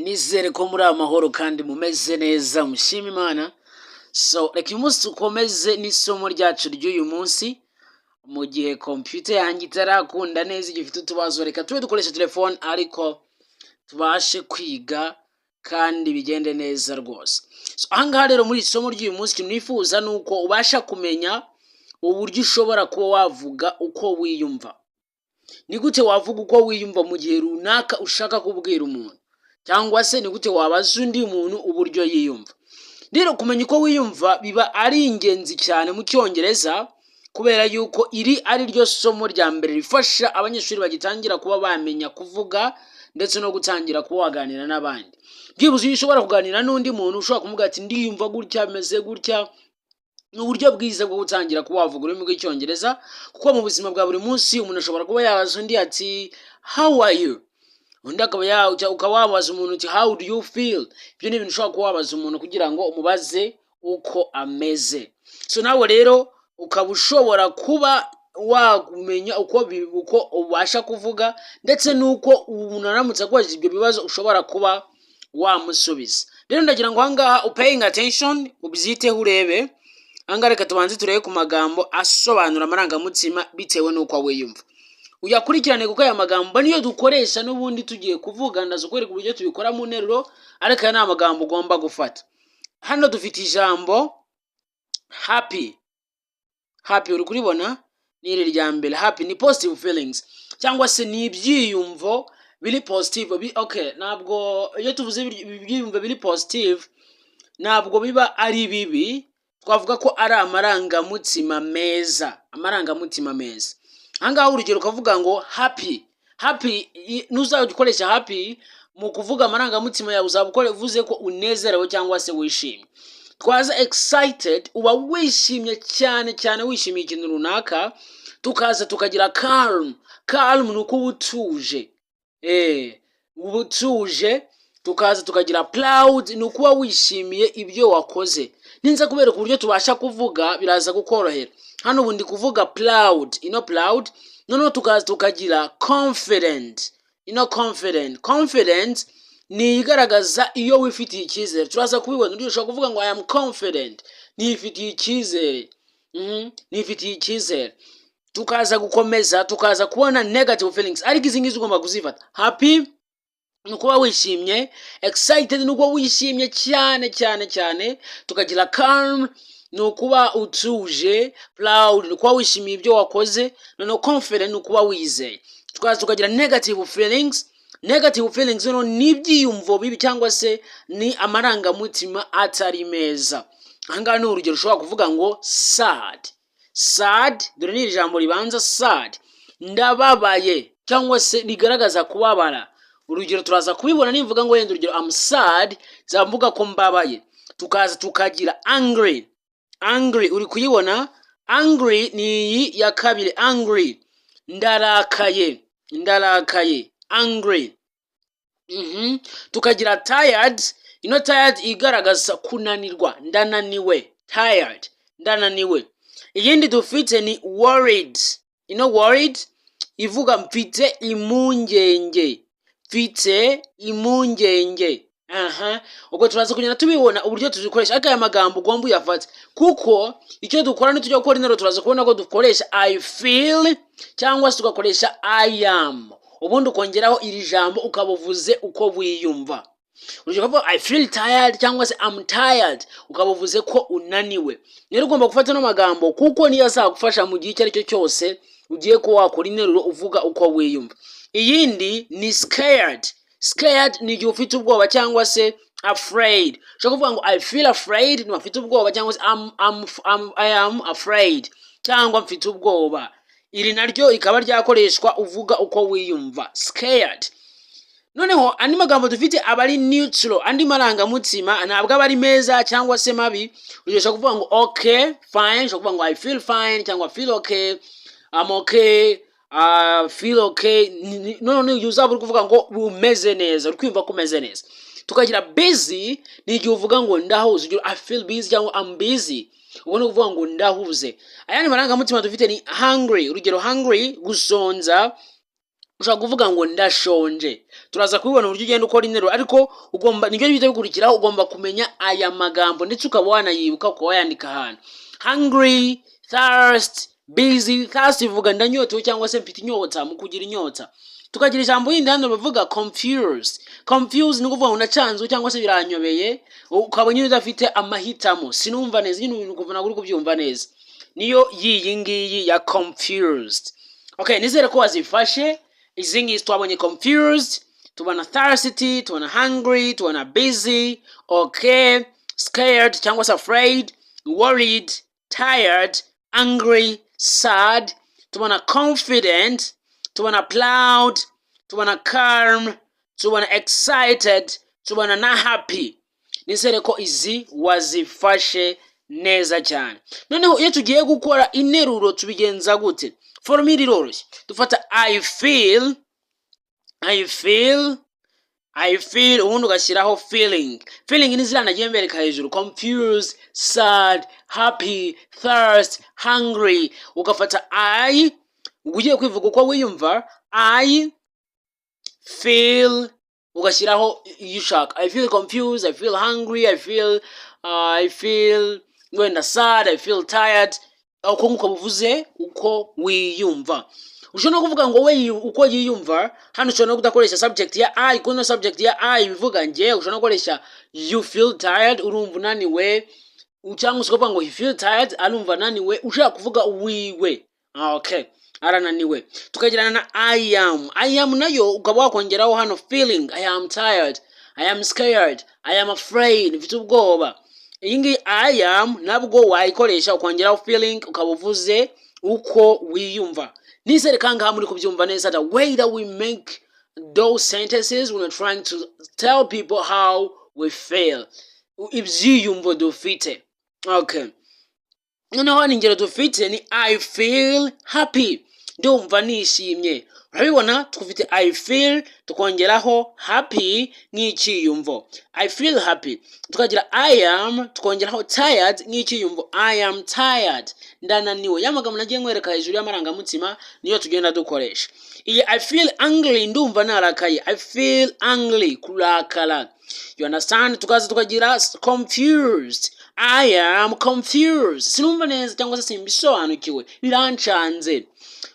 Nizere ko muri amahoro kandi mumeze neza, mushima Imana. So reka uyu munsi dukomeze n'isomo ryacu ry'uyu munsi. Mu gihe computer yanjye itarakunda neza, igifite utubazo, reka tube dukoresha telefone, ariko tubashe kwiga kandi bigende neza rwose. So, ahangaha rero muri iri somo ry'uyu munsi, ikintu nifuza ni uko ubasha kumenya uburyo ushobora kuba wavuga uko wiyumva. Ni gute wavuga uko wiyumva mu gihe runaka ushaka kubwira umuntu, cyangwa se ni gute wabaza undi muntu uburyo yiyumva? Rero kumenya uko wiyumva biba ari ingenzi cyane mu Cyongereza, kubera yuko iri ari ryo somo rya mbere rifasha abanyeshuri bagitangira kuba bamenya kuvuga ndetse no gutangira kuba waganira n'abandi. Byibuze iyo ushobora kuganira n'undi muntu, ushobora kumubwira ati: "Ndiyumva gutya, bimeze gutya." Ni uburyo bwiza bwo gutangira kuba wavuga ururimi rw'Icyongereza, kuko mu buzima bwa buri munsi umuntu ashobora kuba yabaza undi ati: "How are you?" Undi akaba ukaba wabaza umuntu uti: "How do you feel?" Ibyo ni ibintu ushobora kuba wabaza umuntu kugira ngo umubaze uko ameze. So nawe rero ukaba ushobora kuba wamenya uko ubasha kuvuga, ndetse n'uko umuntu aramutse akubajije ibyo bibazo ushobora kuba wamusubiza. Rero ndagira ngo ahangaha upaying attention, ubyiteho, urebe ahangaha. Reka tubanze turebe ku magambo asobanura amarangamutima bitewe n'uko wiyumva. Uyakurikirane, kuko aya magambo niyo dukoresha n'ubundi tugiye kuvuga. Ndaza kwereka uburyo tubikora mu nteruro, ariko aya ni amagambo ugomba gufata. Hano dufite ijambo happy. Happy uri kuribona, ni iri rya mbere. Happy ni positive feelings, cyangwa se ni ibyiyumvo biri positive. Okay, ntabwo iyo tuvuze ibyiyumvo biri positive ntabwo biba ari bibi, twavuga ko ari amarangamutima meza, amarangamutima meza. Ahangaha urugero ukavuga ngo happy. Happy, nuzajya ukoresha happy mu kuvuga amarangamutima yawe, uzaba uvuze ko unezerewe cyangwa se wishimye. Twaza excited, uba wishimye cyane cyane, wishimiye ikintu runaka. Tukaza tukagira calm. Calm ni uko uba utuje, uba utuje. Tukaza tukagira proud, ni ukuba wishimiye ibyo wakoze. Ninza kubereka uburyo tubasha kuvuga, biraza kukorohera. Hano ubu ndi kuvuga proud, ino proud. Noneho tukaza tukagira confident. Ino confident, confident ni igaragaza iyo wifitiye icyizere. Turaza kubibona uburyo ushobora kuvuga ngo "I am confident", nifitiye icyizere. Nifitiye icyizere. Tukaza gukomeza, tukaza kubona negative feelings, ariko izi ngizi ugomba kuzifata. Happy ni ukuba wishimye, excited ni ukuba wishimye cyane cyane cyane, tukagira calm ni ukuba utuje, proud ni ukuba wishimiye ibyo wakoze, noneho confident ni ukuba wizeye. Tukaza tukagira negative feelings. Negative feelings noneho ni ibyiyumvo bibi, cyangwa se ni amarangamutima atari meza. Ahangaha ni urugero, ushobora kuvuga ngo sad. Sad, dore ni iri jambo ribanza, sad, ndababaye, cyangwa se rigaragaza kubabara. Urugero turaza kubibona, nimvuga ngo wenda urugero "I'm sad", nzaba ko mbabaye. Tukaza tukagira angry. Angry uri kuyibona, angry ni iyi ya kabiri. Angry, ndarakaye, ndarakaye, angry. Tukagira tired. Ino tired igaragaza kunanirwa, ndananiwe, tired, ndananiwe. Iyindi dufite ni worried. Ino worried ivuga mfite impungenge, mfite impungenge. Aha ubwo turaza kugenda tubibona uburyo tuzikoresha, ariko aya magambo ugomba uyafate, kuko icyo dukora nitujya gukora interuro, turaza kubona ko dukoresha "I feel" cyangwa se tugakoresha "I am", ubundi ukongeraho iri jambo, ukaba uvuze uko wiyumva. Urugero ukavuga "I feel tired" cyangwa se "I'm tired", ukaba uvuze ko unaniwe. Rero ugomba gufata ano magambo, kuko niyo azagufasha mu gihe icyo ari cyo cyose ugiye kuba wakora interuro uvuga uko wiyumva. Iyindi ni scared. Scared ni igihe ufite ubwoba cyangwa se afraid. Ushobora kuvuga ngo "I feel afraid", niba mfite ubwoba, cyangwa se I am afraid, cyangwa mfite ubwoba. Iri naryo rikaba ryakoreshwa uvuga uko wiyumva, scared. Noneho andi magambo dufite aba ari neutral, andi marangamutima ntabwo aba ari meza cyangwa se mabi. Urugero ushobora kuvuga ngo okay, fine. Ushobora kuvuga ngo "I feel fine" cyangwa "feel okay", "I'm okay", "feel okay". None igihe uzaba uri kuvuga ngo umeze neza, uri kwiyumva ko umeze neza. Tukagira busy, ni igihe uvuga ngo ndahuze. Ugira "I feel busy" cyangwa "I'm busy", ubwo ni ukuvuga ngo ndahuze. Ayandi marangamutima dufite ni hungry. Urugero hungry, gusonza. Ushobora kuvuga ngo ndashonje. Turaza kubibona uburyo ugenda ukora interuro, ariko ugomba, nibyo bihita bikurikiraho, ugomba kumenya aya magambo ndetse ukaba wanayibuka, ukaba wayandika ahantu: hungry, thirst, busy. Thirst ivuga ndanyotewe cyangwa se mfite inyota, mu kugira inyota. Tukagira ijambo yindi hano bavuga confused. Confused ni ukuvuga ngo ndacanzwe cyangwa se biranyobeye, ukaba nyine udafite amahitamo, sinumva neza nyine ibintu, ukumva ntabwo uri kubyumva neza. Niyo yiyi ngiyi ya confused. Okay, nizere ko wazifashe izi ngizi. Twabonye confused, tubona thirsty, tubona hungry, tubona busy, okay, scared cyangwa se afraid, worried, tired, angry, sad, tubona confident, tubona proud, tubona calm, tubona excited, tubona na happy. Nizere ko izi wazifashe neza cyane. Noneho iyo tugiye gukora interuro tubigenza gute? Formule iroroshye. Dufata "I feel", "I feel", "I feel", ubundi ugashyiraho feeling. Feeling ni ziriya nagiye mbereka hejuru: confused, sad, happy, thirst, hungry. Ugafata "I", ugiye kwivuga uko wiyumva, "I feel", ugashyiraho iyo ushaka: I feel confused, I feel hungry, I feel wenda sad, I feel tired. Uko nguko buvuze uko wiyumva. Ushobora no kuvuga ngo we uko yiyumva. Hano ushobora no kudakoresha subject ya "I", kuko no subject ya "I" bivuga njye. Ushobora no gukoresha "You feel tired", urumva unaniwe, cyangwa se ukavuga ngo "He feel tired", arumva ananiwe, ushaka kuvuga wiwe. Okay, arananiwe. Tukagirana na "I am". "I am" nayo ukaba wakongeraho hano feeling: I am tired, I am scared, I am afraid, mfite ubwoba. Iyi ngiyi "I am" nabwo wayikoresha ukongeraho feeling, ukaba uvuze uko wiyumva. Nizere kangaha muri kubyumva neza, the way that we make those sentences when we're trying to tell people how we feel, ibyiyumvo dufite. Okay, noneho hano ingero dufite ni "I feel happy", ndumva nishimye. Urabibona, twufite "I feel", tukongeraho "happy" nk'icyiyumvo, "I feel happy". Tukagira "I am", tukongeraho "tired" nk'icyiyumvo, "I am tired", ndananiwe. Ya magambo nagiye nkwereka hejuru y'amarangamutima niyo tugenda dukoresha. Iyi "I feel angry", ndumva narakaye, "I feel angry", kurakara, you understand? Tukaza tukagira confused, "I am confused", sinumva neza cyangwa se simbisobanukiwe, birancanze.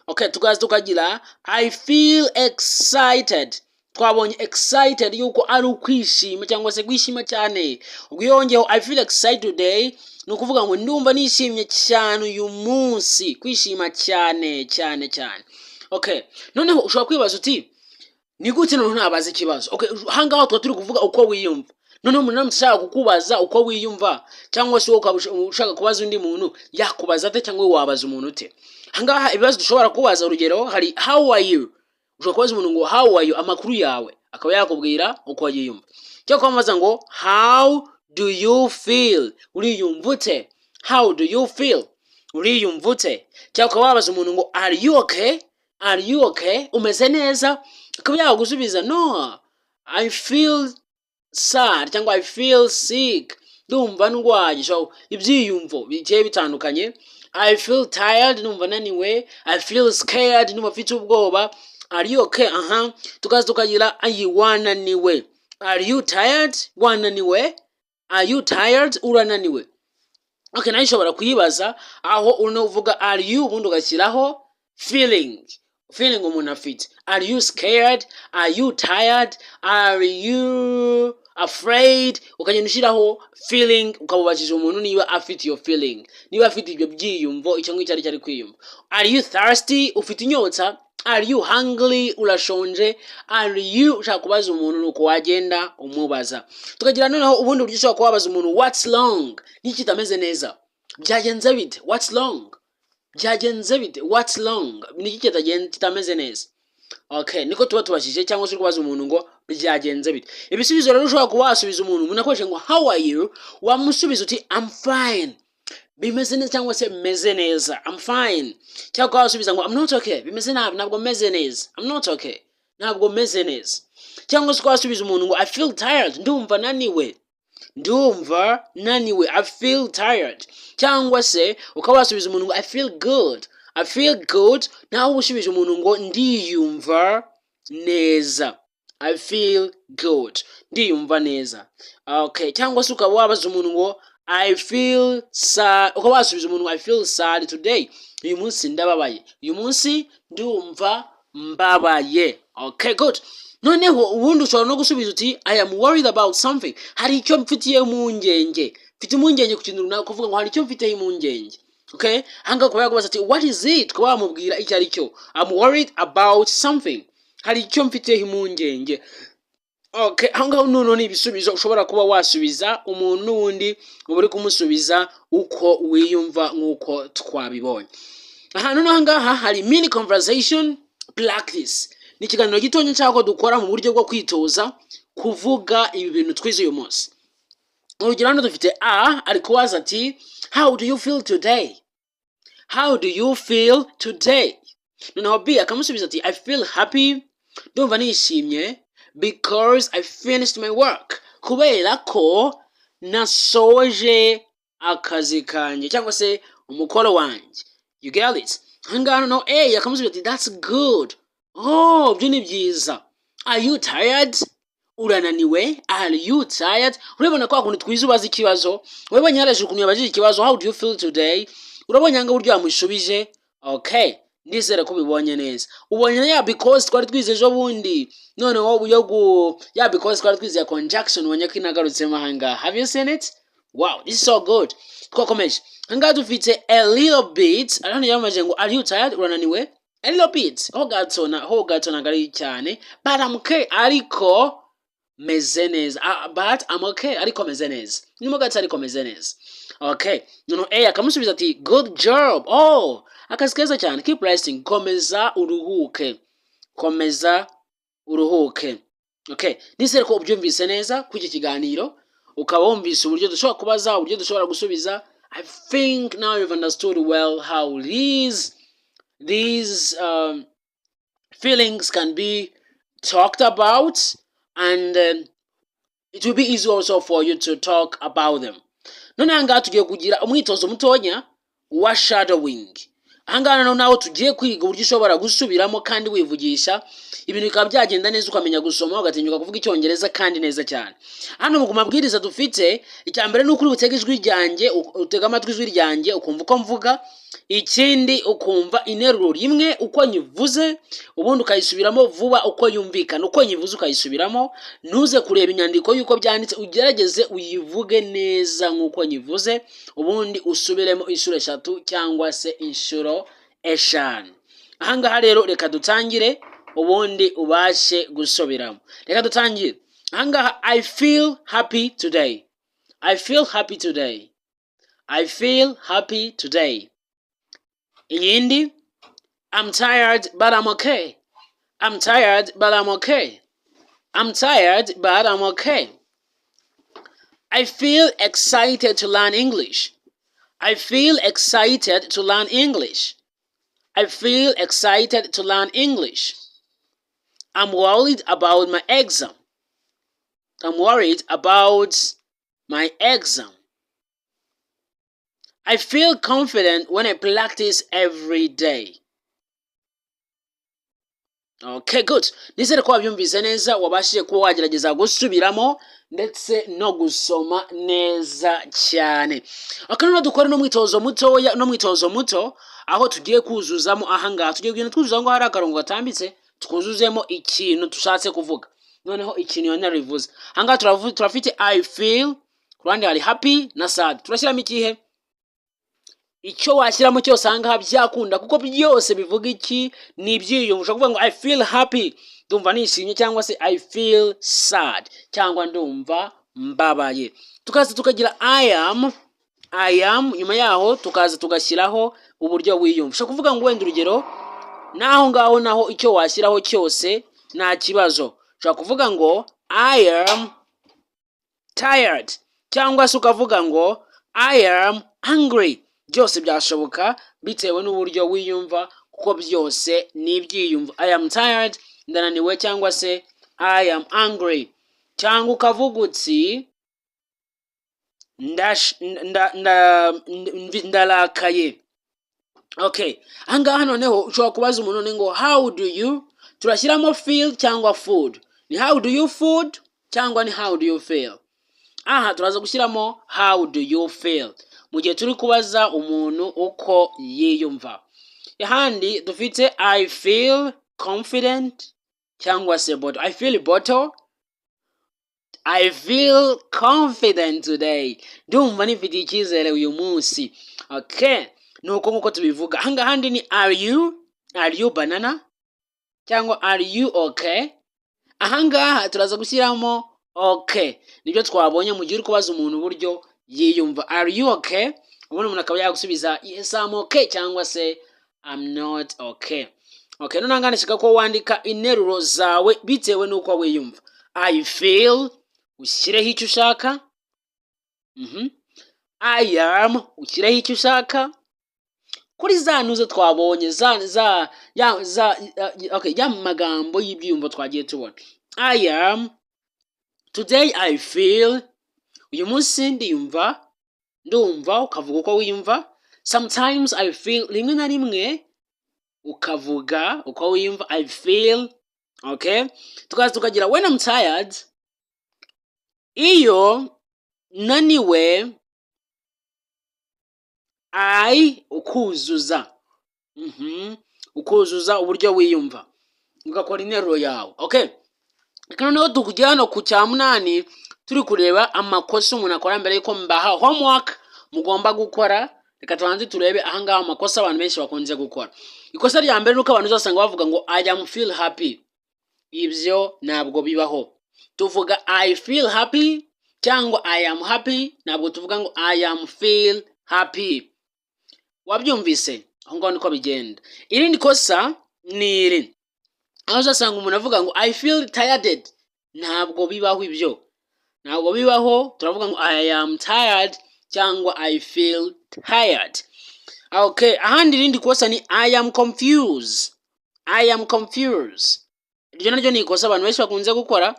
Okay, tukaza tukagira "I feel excited". Twabonye "excited" yuko ari ukwishima cyangwa se kwishima cyane. Ubwo iyo wongeyeho "I feel excited today", ni ukuvuga ngo ndumva nishimye cyane uyu munsi, kwishima cyane cyane cyane. Okay, noneho ushobora kwibaza uti: "Ni gute noneho nabaza ikibazo?" Okay, ahangaha tuba turi kuvuga uko wiyumva. Noneho umuntu aramutse ashaka kukubaza uko wiyumva, cyangwa se wowe ukaba ushaka kubaza undi muntu, yakubaza ate, cyangwa wowe wabaza umuntu ute? Ahangaha ibibazo dushobora kubaza, urugero hari "How are you?" Ushobora kubaza umuntu ngo "How are you?", amakuru yawe, akaba yakubwira uko yiyumva. Cyangwa ukamubaza ngo "How do you feel?", uriyumva ute? "How do you feel?", uriyumva ute? Cyangwa ukaba wabaza umuntu ngo "Are you okay? Are you okay?", umeze neza? Akaba yagusubiza "No, I feel sad" cyangwa "I feel sick", ndumva ndwaye. So ibyiyumvo bigiye bitandukanye: "I feel tired", ndumva naniwe, "I feel scared", ndumva mfite ubwoba. "Are you okay?" Aha tukaza tukagira ayi "Wananiwe?", "Are you tired?", wananiwe? "Are you tired?", urananiwe? Okay, nayo ushobora kuyibaza aho urimo uvuga "Are you", ubundi ugashyiraho feeling, feeling umuntu afite: Are you scared? Are you tired? Are you afraid? Ukagenda ushyiraho feeling, ukabubajije umuntu niba afite iyo feeling, niba afite ibyo byiyumvo, icyo ngicyo ari cyo ari kwiyumva. "Are you thirsty?", ufite inyota? "Are you hungry?", urashonje? "Are you", ushaka kubaza umuntu, nuko wagenda umubaza. Tukagira noneho ubundi buryo ushobora kubabaza umuntu: "What's wrong?", n'iki kitameze neza, byagenze bite? "What's wrong?", byagenze bite? "What's wrong?", niki kitameze neza? Okay, niko tuba tubajije, cyangwa se uri kubaza umuntu ngo byagenze bite. Ibisubizo rero ushobora kuba wasubiza umuntu, umuntu akoresheje ngo "How are you?", wamusubiza uti "I'm fine", bimeze neza cyangwa se meze neza, "I'm fine". Cyangwa ukaba wasubiza ngo "I'm not okay", bimeze nabi, ntabwo meze neza, "I'm not okay", ntabwo meze neza. Cyangwa se ukaba wasubiza umuntu ngo "I feel tired", ndumva naniwe, ndumva naniwe, "I feel tired". Cyangwa se ukaba wasubiza umuntu ngo "I feel good", "I feel good", nawe uba usubije umuntu ngo ndiyumva. neza. I feel good, ndiyumva neza. Okay, cyangwa se ukaba wabaza umuntu ngo "I feel sad", ukaba wasubiza umuntu ngo "I feel sad today", uyu munsi ndababaye, uyu munsi ndumva mbabaye. Okay, good. Noneho ubundi ushobora no gusubiza uti "I am worried about something", hari icyo mfitiye impungenge, mfite impungenge ku kintu runaka, kuvuga ngo hari icyo mfiteho impungenge. Okay, ahangaha ukaba yakubaza ati "What is it?" Ukaba wamubwira icyo ari cyo: "I'm worried about something", hari icyo mfiteho impungenge. Okay, aho ngaho noneho ni ibisubizo ushobora kuba wasubiza umuntu, n'ubundi uba uri kumusubiza uko wiyumva nk'uko twabibonye. Aha noneho aha ngaha hari mini conversation practice, ni ikiganiro gitonya nshaka ko dukora mu buryo bwo kwitoza kuvuga ibi bintu twize uyu munsi. Urugero, hano dufite A ari kubaza ati "How do you feel today? How do you feel today?" Noneho B akamusubiza ati "I feel happy", ndumva nishimye, "because I finished my work", kubera ko nasoje akazi kanjye cyangwa se umukoro wanjye. You get it? Ahangaha noneho A akamusubiza ati "That's good", oh, ibyo ni byiza. "Are you tired?" Urananiwe? "Are you tired?" Urabona ko kuntu twiza ubaza ikibazo, urabonye haraje ukuntu yabajije ikibazo "How do you feel today?" Urabonye ahangaha uburyo yamushubije. Okay, ndizere ko ubibonye neza. Ubonye ya because twari twize ejo bundi, noneho yo gu ya because twari twize ya conjunction, ubonye ko inagarutsemo ahangaha. Have you seen it? Wow, this is so good. Twakomeje. Ahangaha dufite "a little bit". Hano yamaje ngo "Are you tired?" Urananiwe? "A little bit", ho gato, na ho gato, ntabwo ari cyane. "But I'm okay", ariko meze neza. "But I'm okay", ariko meze neza, nyuma gato, ariko meze neza. Okay, noneho A akamusubiza ati "Good job", oh, akazi keza cyane. "Keep resting", komeza uruhuke, komeza uruhuke. Okay, nizere ko ubyumvise neza kuri iki kiganiro, ukaba wumvise uburyo dushobora kubaza, uburyo dushobora gusubiza. I think now you've understood well how these feelings can be talked about, and it will be easy also for you to talk about them. None ahangaha tugiye kugira umwitozo mutonya wa shadowing. Ahangaha noneho nawe tugiye kwiga uburyo ushobora gusubiramo kandi wivugisha, ibintu bikaba byagenda neza, ukamenya gusoma, ugatinyuka kuvuga Icyongereza kandi neza cyane. Hano mu mabwiriza dufite, icya mbere ni uko uri butege ijwi ryanjye, utega amatwi ijwi ryanjye, ukumva uko mvuga. Ikindi, ukumva interuro rimwe uko nyivuze, ubundi ukayisubiramo vuba uko yumvikana, uko nyivuze ukayisubiramo. Ntuze kureba inyandiko y'uko byanditse, ugerageze uyivuge neza nk'uko nyivuze, ubundi usubiremo inshuro eshatu cyangwa se inshuro eshanu. Ahangaha rero reka dutangire, ubundi ubashe gusubiramo. Reka dutangire ahangaha: I feel happy today. I feel happy today. I feel happy today. Iyindi: I'm tired, but I'm okay. I'm tired, but I'm okay. I'm tired, but I'm okay. I feel excited to learn English. I feel excited to learn English. I feel excited to learn English. I'm worried about my exam. I'm worried about my exam. I feel confident when I practice every day. Okay, good. Nizere ko wabyumvise neza, wabashije kuba wagerageza gusubiramo ndetse no gusoma neza cyane. Okay, noneho dukore n'umwitozo mutoya, n'umwitozo muto aho tugiye kuzuzamo ahangaha. Tugiye kugenda twuzuza ngo hari akarongo gatambitse, twuzuzemo ikintu dushatse kuvuga. Noneho ikintu iyo nteruro ivuze. Ahangaha turafite "I feel", ku ruhande hari "happy" na "sad". Turashyiramo ikihe? Icyo washyiramo cyose ahangaha byakunda, kuko byose bivuga iki? Ni ibyiyumvo. Ushobora kuvuga ngo "I feel happy", ndumva nishimye, cyangwa se "I feel sad", cyangwa ndumva mbabaye. Tukaza tukagira "I am", "I am", nyuma yaho tukaza tugashyiraho uburyo wiyumva. Ushobora kuvuga ngo wenda urugero naho ngaho, naho icyo washyiraho cyose nta kibazo. Ushobora kuvuga ngo "I am tired", cyangwa se ukavuga ngo "I am angry". Byose byashoboka bitewe n'uburyo wiyumva, kuko byose ni ibyiyumvo. "I am tired", ndananiwe, cyangwa se "I am angry", cyangwa ukavuga uti "Ndarakaye". Okay, ahangaha noneho ushobora kubaza umuntu none ngo "How do you Turashyiramo feel cyangwa food? Ni how do you food cyangwa ni how do you feel? Aha turaza gushyiramo how do you feel mu gihe turi kubaza umuntu uko yiyumva. Ahandi dufite I feel confident cyangwa se bottle. I feel bottle. I feel confident today. Ndumva nifitiye icyizere uyu munsi. Okay, nuko nkuko tubivuga. Ahangaha handi ni are you banana cyangwa are you okay? Ahangaha turaza gushyiramo okay. Nibyo twabonye mu gihe uri kubaza umuntu uburyo yiyumva. Are you okay? Ubundi umuntu akaba yagusubiza yes, I'm okay cyangwa se I'm not okay. Okay, none ahangaha ndashaka ko wandika interuro zawe bitewe n'uko wiyumva. I feel, ushyireho icyo ushaka. I am, ushyireho icyo ushaka. Kuri za ntuzo twabonye za za ya za, okay, ya magambo y'ibyiyumvo twagiye tubona. I am, today I feel, uyu munsi ndiyumva, ndumva, ukavuga uko wiyumva. Sometimes I feel, rimwe na rimwe ukavuga uko wiyumva, I feel, okay? Tukaza tukagira when I'm tired, iyo naniwe, I, ukuzuza. Ukuzuza uburyo wiyumva. Ugakora interuro yawe. Okay? Reka noneho tukujya hano ku cya munani, turi kureba amakosa umuntu akora mbere yuko mbaha homework mugomba gukora. Reka tubanze turebe ahangaha amakosa abantu benshi bakunze gukora. Ikosa rya mbere ni uko abantu uzasanga bavuga ngo I am feel happy. Ibyo ntabwo bibaho. Tuvuga I feel happy cyangwa I am happy, ntabwo tuvuga ngo I am feel happy. Wabyumvise? Aho ngaho niko bigenda. Irindi kosa ni iri, aho uzasanga umuntu avuga ngo I feel tired. Ntabwo bibaho, ibyo ntabwo bibaho. Turavuga ngo I am tired cyangwa I feel tired. Okay, ahandi irindi kosa ni I am confused. I am confused, iryo naryo ni ikosa abantu benshi bakunze gukora,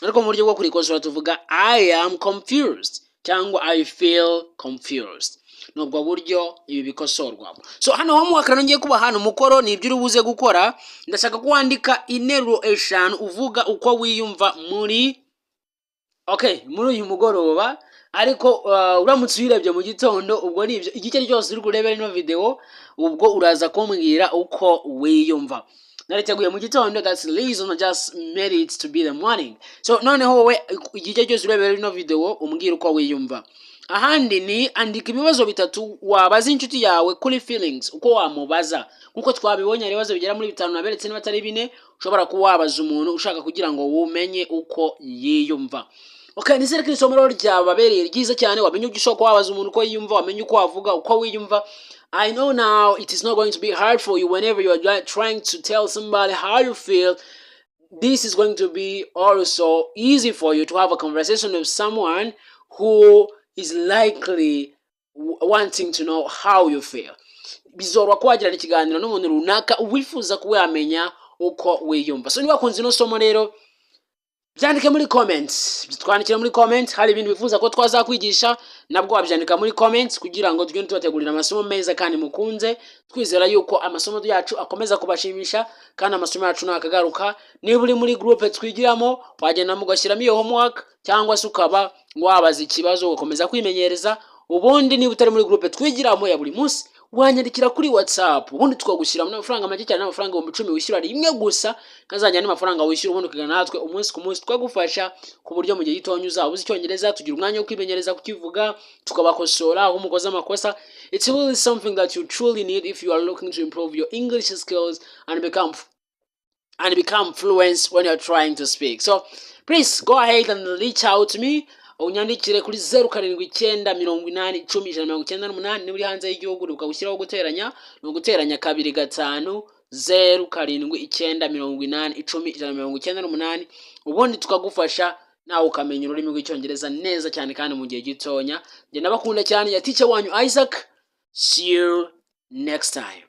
ariko mu buryo bwo kurikosora tuvuga I am confused cyangwa I feel confused. Ni ubwo buryo ibi bikosorwamo. So hano homework rero ngiye kuba hano umukoro ni ibyo uri buze gukora. Ndashaka ko wandika interuro eshanu uvuga uko wiyumva muri, okay, muri uyu mugoroba. Ariko uramutse uyirebye mu gitondo, ubwo ni ibyo, igice cyose uri kurebera ino video, ubwo uraza kumbwira uko wiyumva. Nariteguye mu gitondo, that's the reason I just made it to be the morning. So noneho wowe igice cyose urebera ino video umbwira uko wiyumva. Ahandi ni andika ibibazo bitatu wabaza inshuti yawe kuri feelings, uko wamubaza. Nkuko twabibonye, hari ibibazo bigera muri bitanu naberetse, niba atari bine, ushobora kuba wabaza umuntu ushaka kugira ngo umenye uko yiyumva. Okay, nizere ko isomo rero ryababereye ryiza cyane. Wamenye uburyo ushobora kuba wabaza umuntu uko yiyumva, wamenye uko wavuga uko wiyumva. I know now it is not going to be hard for you whenever you are trying to tell somebody how you feel. This is going to be also easy for you to have a conversation with someone who is likely wanting to know how you feel. Bizoroha ko wagirana ikiganiro n'umuntu runaka wifuza kuba yamenya uko wiyumva. So niba wakunze ino somo rero, byandike muri comments, twandikire muri comment. Hari ibintu wifuza ko twazakwigisha, nabwo wabyandika muri comments kugira ngo tugende tubategurira amasomo meza kandi mukunze. Twizera yuko amasomo yacu akomeza kubashimisha kandi amasomo yacu nakagaruka. Niba uri muri groupe twigiramo, wagenda mugashyiramo iyo homework cyangwa se ukaba wabaza ikibazo ugakomeza kwimenyereza. Ubundi niba utari muri groupe twigiramo ya buri munsi, wanyandikira kuri WhatsApp, ubundi tukagushyira amafaranga make cyane, amafaranga 10,000 wishyura rimwe gusa, kazajya andi mafaranga wishyura, ubundi ukigana natwe umunsi ku munsi, tukagufasha ku buryo mu gihe gitonya uzaba uzi Icyongereza. Tugira umwanya wo kwimenyereza kukivuga, tukabakosora aho mukoze amakosa. It's really something that you truly need if you are looking to improve your English skills and become fluent when you're trying to speak. So please go ahead and reach out to me, unyandikire kuri 0798010198. Niba uri hanze y'igihugu, ukawushyiraho guteranya, ni uguteranya 25079010198, ubundi tukagufasha nawe ukamenya ururimi rw'Icyongereza neza cyane kandi mu gihe gitonya. Njye ndabakunda cyane, ya teacher wanyu Isaac. See you next time.